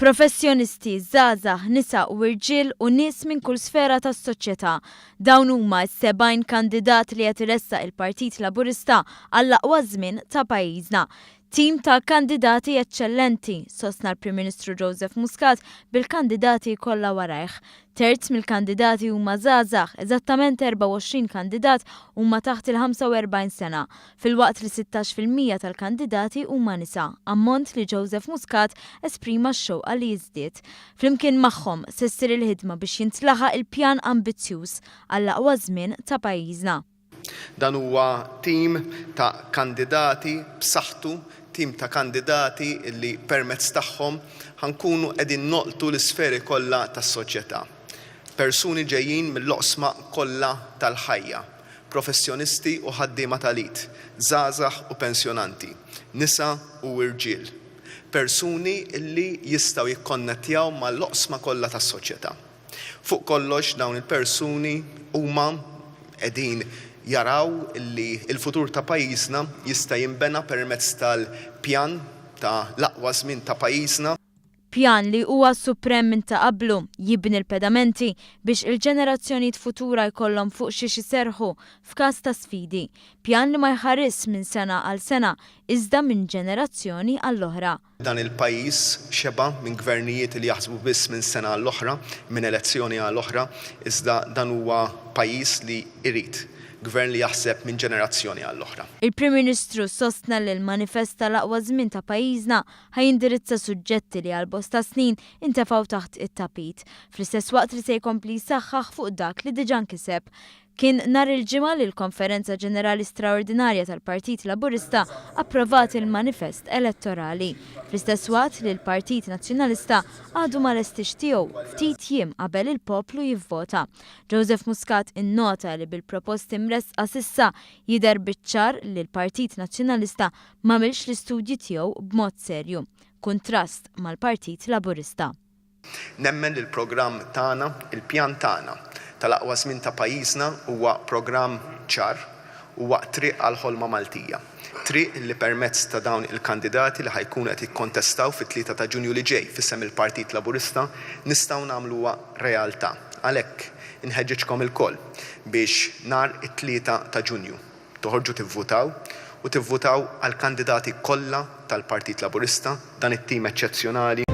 Professjonisti, żgħażagħ, nisa u irġiel u nies minn kull sfera tas-soċjetà. Dawn huma s-70 kandidat li qed iressaq il-Partit Laburista għall-aqwa żmien ta' pajjiżna. Tim ta' kandidati eċċellenti, sostna l-Prim Ministru Joseph Muscat bil-kandidati kollha warajh. Terz mill-kandidati huma żgħażagħ, eżattament 24 kandidat huma taħt il-45 sena, filwaqt li 16% tal-kandidati huma nisa, ammont li Joseph Muscat esprima x-xewqa li jiżdied. Flimkien magħhom, se ssir il-ħidma biex jintlaħaq il-pjan ambizzjuż għall-aqwa żmien ta' pajjiżna. Dan huwa tim ta' kandidati b'saħħtu, tim ta' kandidati li permezz tagħhom ħa nkunu qegħdin nolqtu l-isferi kollha tas-soċjetà. Persuni ġejjin mill-oqsma kollha tal-ħajja, professjonisti u ħaddiema tal-id, żgħażagħ u pensjonanti, nisa u irġiel. Persuni li jistgħu jikkonnettjaw mal-oqsma kollha tas-soċjetà. Fuq kollox dawn il-persuni huma qegħdin jaraw li l-futur ta' pajjiżna jista' jinbena permezz tal-pjan ta' l-aqwa żmien ta' pajjiżna. Pjan li huwa suprem minn ta' qablu, jibni l-pedamenti biex il-ġenerazzjonijiet futura jkollhom fuq xiex iserrħu f'każ ta' sfidi. Pjan li ma jħarisx minn sena għal sena iżda minn ġenerazzjoni għall-oħra. Dan il-pajjiż xeba' minn gvernijiet li jaħsbu biss minn sena għall-oħra, minn elezzjoni għal oħra, iżda dan huwa pajjiż li jrid gvern li jaħseb minn ġenerazzjoni għall-oħra. Il-Prim Ministru sostna li l-manifest tal-aqwa żmien ta' pajjiżna ħa jindirizza suġġetti li għal bosta snin intefgħu taħt it-tapit, fl-istess waqt li se jkompli jsaħħaħ fuq dak li diġà nkiseb. Kien nhar il-Ġimgħa li l-Konferenza Ġenerali Straordinarja tal-Partit Laburista approvat il-manifest elettorali, fl-istess waqt li l-Partit Nazzjonalista għadu ma lestiex tiegħu ftit jiem qabel il-poplu jivvota. Joseph Muscat innota li bil-proposti mressqa s'issa jidher biċ-ċar li l-Partit Nazzjonalista m'għamilx l-istudji tiegħu b'mod serju, kuntrast mal-Partit Laburista. Nemmen li l-programm tagħna, il-pjan tagħna tal-aqwa żmien ta' pajjiżna huwa programm ċar, huwa triq għall-ħolma Maltija. Triq li permezz ta' dawn il-kandidati li ħa jkunu qed jikkontestaw fit-tlieta ta' Ġunju li ġej f'isem il-Partit Laburista nistgħu nagħmluha realtà. Għalhekk inħeġġiġkom ilkoll biex nhar it-tlieta ta' Ġunju, toħorġu tivvutaw u tivvutaw għall-kandidati kollha tal-Partit Laburista, dan it-tim eċċezzjonali.